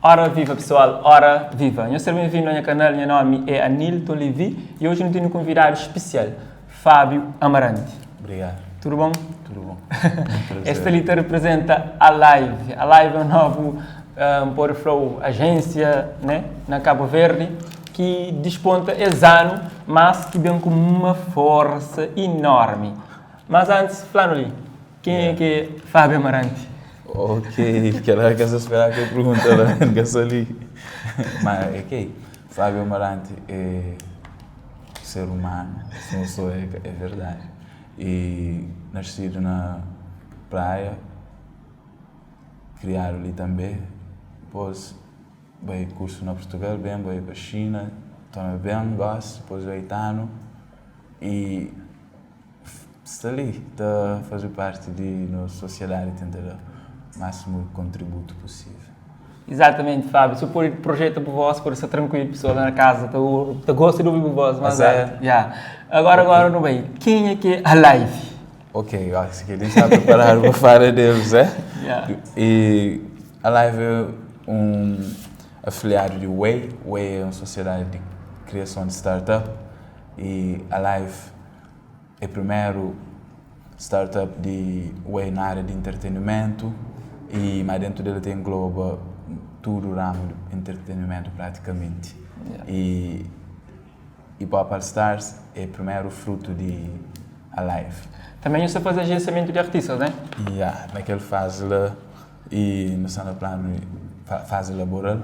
Ora viva pessoal, ora viva! Nhos ser ben-vindu na nha kanal, nha nomi é Anilton Levy e oji nu tene un konvidadu spesial, Fábio Amarante. Obrigadu. Tudu bon? Tudu bon. Es sta li ta reprezenta Alive. Alive é un novu, N pode fla-u, ajénsia, né, na Kabu Verdi ki disponta es anu, mas ki ben ku uma forsa inormi. Mas antis, fla-nu li, kenha ki é Fábio Amarante? Ok, kel-la ka sa spera kel pergunta la, N ka sa li. Ma, ok, Fábio Amarante é ser humano, se não sou é, é verdade. E nascido na Praia, criado li também, depois bai curso na Portugal, bem bai pa China, torna bem gosi, depois bai Tano e sta li ta faze parte di nos sociedade, tenta da máximo contributo possível. Exatamente, Fábio. Se pode projeta bu voz, pode ser tranquilo, pessoa lá na casa tá, tá gosta de ouvir bu voz, mas é. Yeah. Agora, agora não bem. Quem é que é a live? Ok, acho que ele está preparado para falar deles, é? Yeah. E a Live é um afiliado de Way. Way é uma sociedade de criação de startup. E a Live é o primeiro startup de Way na área de entretenimento. E mais dentro dele tem engloba tudo o ramo de entretenimento praticamente. E Hip Hop All Stars é o primeiro fruto de Alive. Também você faz agenciamento de artistas, né? Yeah, naquela fase lá e no está no plano de fase laboral,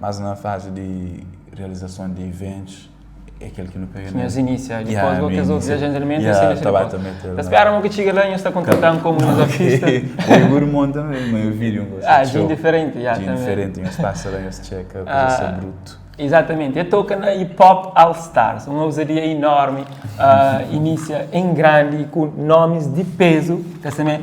mas na fase de realização de eventos é aquele que não pega. Tinha início, depois yeah, os outros agenciamentos, yeah, tá bem, também tem. Espera que chega lá e está contratando como um artista. O irmão também, mas eu vi um gosto. Ah, gente diferente, yeah, também. diferente, um espaço lá, um checa, coisa bruto. Exatamente, eu toca na Hip Hop All Stars, uma ousadia enorme, inicia em grande com nomes de peso, tá sabendo?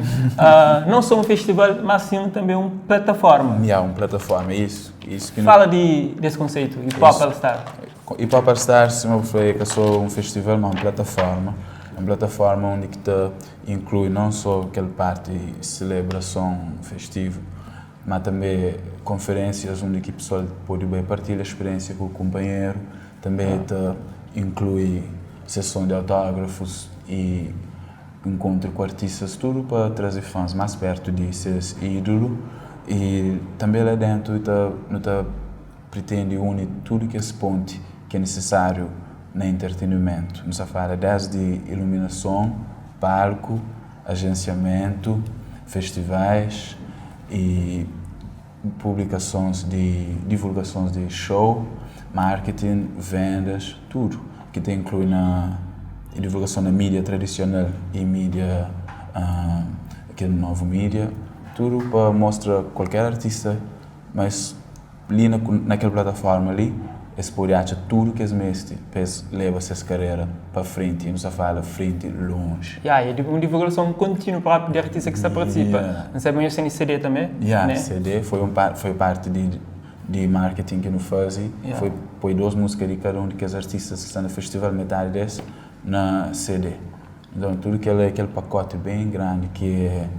Não só um festival, mas sim também uma plataforma. Yeah, uma plataforma, isso que Fala desse conceito, Hip Hop All Stars. Hip Hop All Stars, eu falei que é só um festival, mas uma plataforma. Uma plataforma onde que te inclui não só aquela parte de celebração festiva, mas também conferências onde que o pessoal pode bem partilhar a experiência com o companheiro, também te inclui sessão de autógrafos e encontro com artistas, tudo para trazer fãs mais perto de seus ídolo. E também lá dentro tá, não tá, pretende unir tudo que é esse ponte que é necessário no entretenimento. Nos fala desde iluminação, palco, agenciamento, festivais e publicações de divulgações de show, marketing, vendas, tudo que te inclui na divulgação na mídia tradicional e mídia aquele novo mídia, tudo para mostrar qualquer artista, mas ali naquela plataforma ali, eles podem achar tudo que eles merecem para levar essa carreira para frente, e não se fala frente, longe. Yeah, e uma divulgação contínua própria de artista que se participa. Não sei bem, eu sei CD também, Yeah, né? CD foi parte de marketing que nós fazemos. Foi duas músicas de cada um daqueles artistas que estão no festival, metade desse, na CD. Então, tudo aquele pacote bem grande que é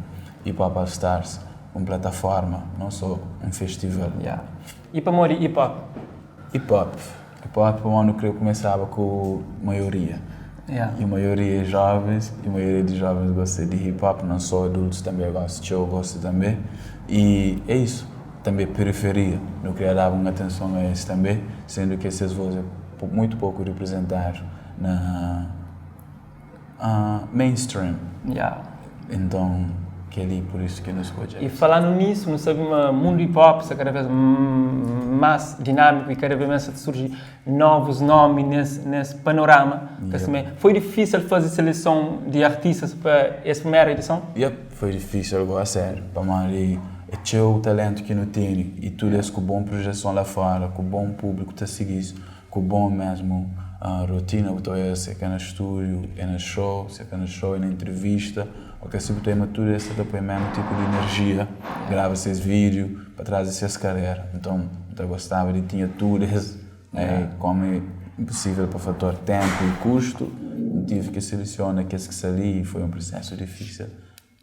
Hip Hop All Stars, uma plataforma, não só um festival. Yeah. E para morrer hip hop? Hip hop. Hip hop, eu creio que começava com a maioria. E a maioria é jovens, e a maioria dos jovens gosta de hip hop, não só adultos também gostam, eu gosto também. E é isso, também periferia, não queria dar uma atenção a isso também, sendo que essas vozes é muito pouco representadas na mainstream. Então, que é ali, por isso que não escolhe. E falando nisso, não sabe, o mundo hip hop está cada vez mais dinâmico e cada vez mais surgem novos nomes nesse panorama. Também foi difícil fazer seleção de artistas para essa primeira edição? Yep, foi difícil agora, sério. Para mim, é o talento que não tem e tudo isso com bom projeção lá fora, com bom público te seguir, com bom mesmo a rotina, então é se é no estúdio, é no show, se é no show, é na entrevista, ok, sempre tem tudo isso, depois mesmo tipo de energia, grava esses vídeos para trazer essas carreiras. Então, eu gostava de tinha tudo isso, como é impossível para fator tempo e custo, tive que selecionar aqueles que ali e foi um processo difícil.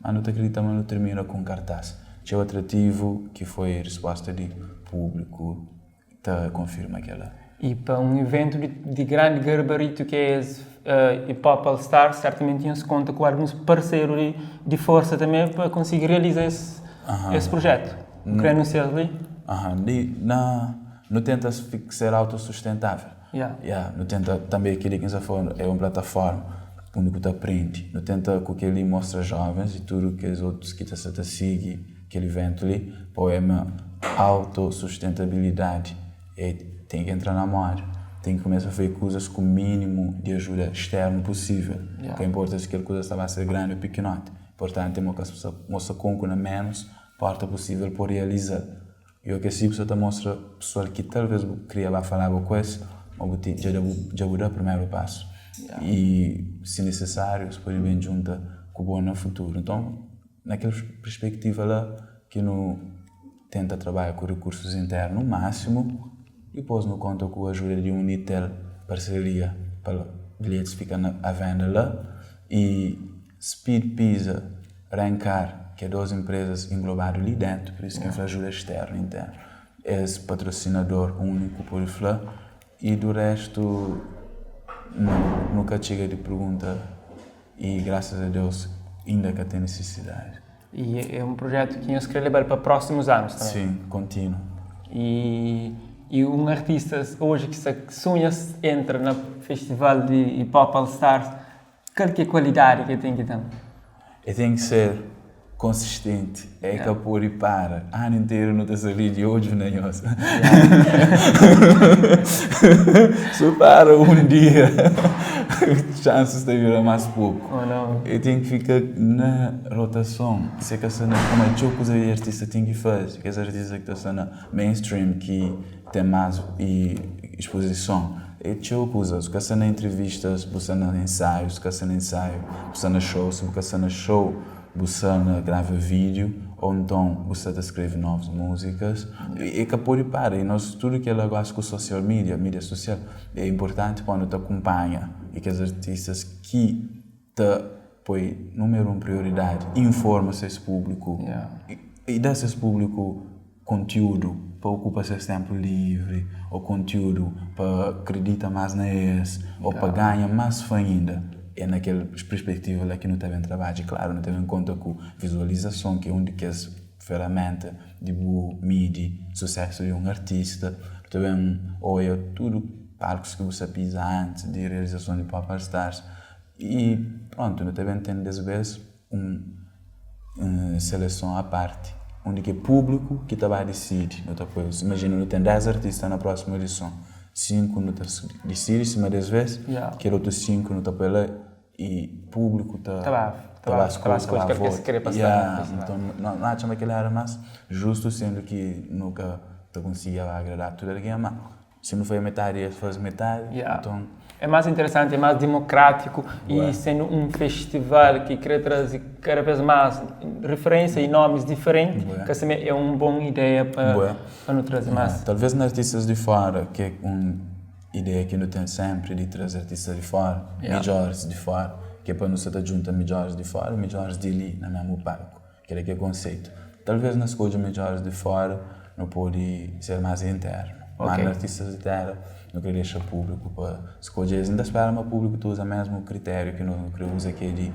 Mas não te acredito, mas não termina com cartaz. Tinha o atrativo, que foi a resposta de públiku ta konfirma kel-la. I pa un iventu di grandi garbaritu ki é es Hip Hop All Stars, sertamenti nhos konta ku alguns parseru di forsa tanbe pa konsigi realiza es prujetu. Bu kre anunsia-s li? Aha, di na nu tenta ser autosustentável. Yeah. Nu tenta tanbe kel-li ki N sta fla é un plataforma undi ku ta prende. Nu tenta ku kel-li mostra jovens i tudu kes otus ki ta sta ta sigi kel iventu li pa oja ma autosustentabilidadi é ten ki entra na moda. Ten ki kumesa faze kuzas ku minimu di ajuda externu pusível. Ka inporta si kel kuza sta ba ser grandi ô pikinoti. Inportanti é mostra konku na ménus porta pusível pa realiza-l. I o ke si bu sa ta mostra pesoal ki talves bu kria ba falaba ku es, ma bu ti dja da bu dja bu da primeru pasu. I si nisesariu es pode ben djunta ku bo na futuru. Nton, na kel perspektiva la ki nu tenta trabadja ku rikursus internu masimu, dipos nu konta ku ajuda di Unitel, parseria pa bilhetis fika na a venda la i Speed Pizza, Rencar, ki é dos enprezas englobadu li dentu, pur isu ki N fla ajuda externu e internu, es patrosinador úniku pode fla, i du restu nu nu ka txiga di pergunta i grasas a Deus inda ka ten nisisidadi. I é un projetu ki nhos kre leba-l pa prósimus anus tanbê? Sin, kontinu. I un artista oji ki sta sunha entra na festival di Hip Hop All Stars, Kal ki é kualidadi ki el ten ki ten? El ten ki ser konsistenti, el ka pode para. Anu interu nu ta sta li di odju na nhos. Si para un dia, xansis ta bira más poku. El ten ki fika na rotason. Si el ka sta na, pamodi txeu kuza di artista ten ki faze. Kes artista ki ta sta na mainstream ki ten más ispozison. É txeu kuzas, bu ka sta na entrevistas, bu sta na ensaiu, si bu ka sta na ensaiu, bu sta na show, si bu ka sta na show, bu sta na grava vídiu, ou nton bu sta ta skrebe novus múzikas. E ka pode para, i nos tudu kel-la gosi ku social media, mídia sosial, é inportanti pa nu ta kunpanha i kes artistas ki ta poi númeru un prioridadi, informa ses públiku i da ses públiku kontiúdu pa okupa ses ténpu livri ô kontiúdu pa kridita más na es ô pa ganha más fã inda. É na kel perspetiva la ki nu ta ben trabadja. Klaru, nu ta ben konta ku vizualizason ki é un di kes feraménta di bu midi susésu di un artista. Nu ta ben oia tudu palkus ki bu sta piza antis di realizason di Pop All Stars. I prontu, nu ta ben ten des bes un seleson a parti, undi ki é públiku ki ta ba disidi. Nu ta poi, imajina nu ten 10 artista na prósimu edison, 5 nu ta disidi sima des bes, kel otu 5 nu ta poi la i públiku ta ba skodje, ta ba vota. Nton, nu atxa ma kel-la éra más justu, sendu ki nu ka ta konsigi agrada tudu algen, má Si nu faze metadi es faze metadi, nton. É más interesanti, é más dimokrátiku i sendu un festival ki krê traze kada vez más riferénsia i nomis diferenti, ka simé é un bon ideia pa nu traze más. Talvês na artistas di fóra, ki é un ideia ki nu ten sénpri di traze artistas di fóra, midjóris di fóra, ki é pa nu sta ta djunta midjóris di fóra i midjóris di li na mésmu palku. Kel-la ki é konseitu. Talvês na skodje midjóris di fóra nu pode ser más internu. Má na artistas di téra nu krê dexa públiku pa skodje es. N ta spera ma públiku ta uza mésmu kritériu ki nos nu krê uza ki é di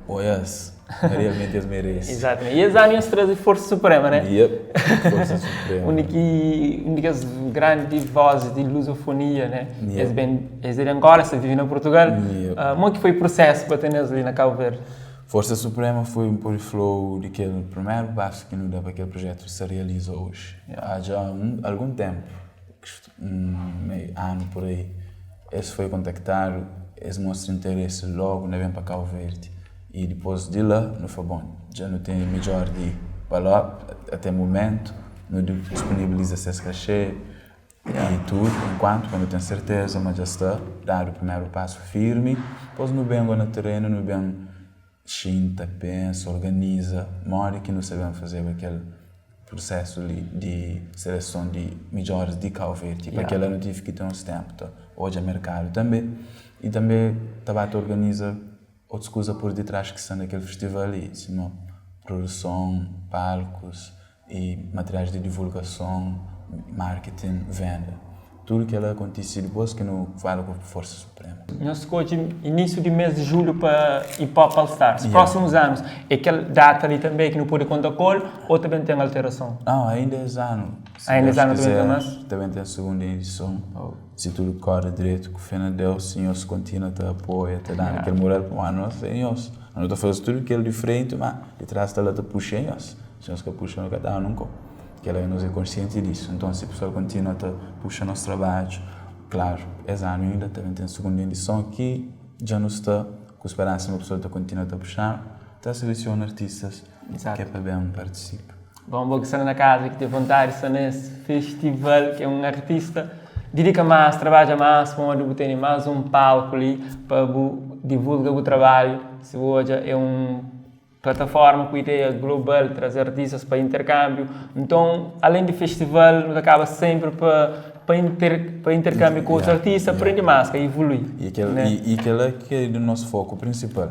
oia-s ma realmenti es merese. Exatamente. I es anu es traze Forsa Suprema, né? Yep, Forsa Suprema. Un di ki, un di kes grandi vozis di luzofonia, né? Yep. Es ben, es é di Angola, es ta vive na Purtugal. Yep. Mo ki foi prusésu pa ten es li na Kabu Verdi? Forsa Suprema foi un poi flow di kel primeru pasu ki nu da pa kel projetu sta realiza oji. Há dja un algun tenpu, un meiu anu pur ai, es foi kontaktadu, es mostra interesi logu na ben pa Kau Verdi. I dipôs di la nu fla, bon, dja nu tene midjor di Palop ate mumentu, nu disponibiliza ses kaxê, I tudu, enkuantu ka nu ten serteza ma dja sta dadu primeru pasu firmi, dipôs nu ben go na terenu, nu ben xinta, pensa, organiza modi ki nu sta ben fazeba kel prusesu li di seleson di midjoris di Kau Verdi. Pa kel-la nu tive ki ten uns tenpu ta odja merkadu tanbe i tanbe ta ba ta organiza otus kuza pur ditras ki sta na kel festival li, sima produson, palkus. I materiais di divulgason. marketing, venda. Tudu kel-la kontise dipôs ki nu fala ku Forsa Suprema. Nhos skodje inísiu di mês di julhu pa Hip Hop All Stars. Prósimus anus, é kel data li tanbê ki nu pode konta ku el ô ta ben ten alterason? Nau, ainda es anu. Ainda es anu ta ben ten más? Ta ben ten sugundu edison. Si tudu kóre dretu, ku fé na Deus, si nhos kontinua ta apoia, ta da-nu kel mural, pamodi nos é nhos. Nu ta faze tudu kel di frenti, má di tras ta la ta puxa é nhos. Si nhos ka puxa, nu ka ta nunka. Kel-la nos é konsienti disu. Nton, si pesoal kontinua ta puxa nos trabadju, klaru, es anu inda ta ben ten sugundu edison ki dja nu sta ku speransa ma pesoal ta kontinua ta puxa-nu, ta selesiona artistas ki é pa ben partisipa. Bon, bo ki sta na kaza ki ten vontadi di sta nes festival, ki é un artista, didika más, trabadja más, pamodi bu tene más un palku li pa bu divulga bu trabadju. Si bu odja, é un Plataforma ku ideia global, traze artistas pa interkambiu. Nton, alén di festival, nu ta kaba senpri pa pa inter pa interkambiu ku otus artista, aprende más, ka ivolui. I kel i kel-la ki é di nos foku prinsipal.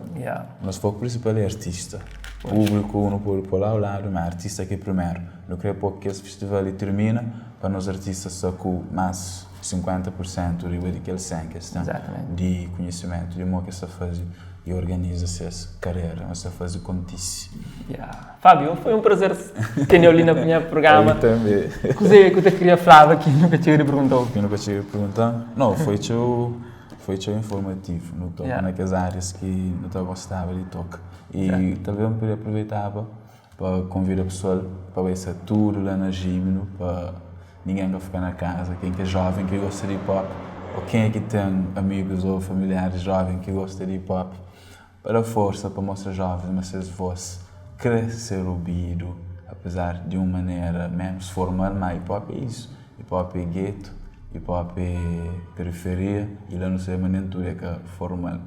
Nos foku prinsipal é artista. Públiku nu pode pô-l au ladu, má artista ki é primeru. Nu krê pô kes festival li tirmina pa nos artista sta ku más 50 pur sentu riba di kel 100 ki es ten di konhisimentu di mo ki es ta faze. i organiza ses karera, mas ta faze kontise. Yeah. Fábio, foi un prazer tene-u li na nha programa. Ami tanbe. Kuzê ki bu ta kria flaba ki nu ka txiga di pergunta-u? Ki nu ka txiga di pergunta-m? No, foi txeu, foi txeu informativu. Nu toka na kes árias ki nu ta gostaba di toka. I talvês nu podia aproveitaba pa konvida pesoal pa bai sta tudu la na Jíminu pa ningen ka fika na kaza. Ken ki é jóven ki gosta di hip hop ô kenha ki ten amigus ô familiaris jóven ki gosta di hip hop pa da forsa pa mostra jóvens ma ses vós krê ser obidu apezar di un manera ménus formal má hip hop é isu. Hip hop é getu, hip hop é periferia i la nu sabe ma nen tudu é ka formal.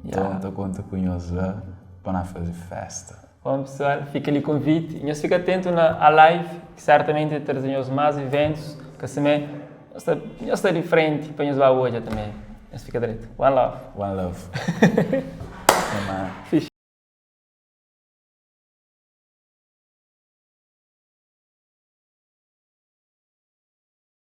Nton, ta konta ku nhos la pa na faze fésta. Bom pessoal, fica ali convite. Nhos fica atento na a live, que certamente ta trazer nhos mais eventos, que simé nhos ta nhos ta di frente pa nhos ba odja também. Nhos fica direito. One love. One love. Fixe.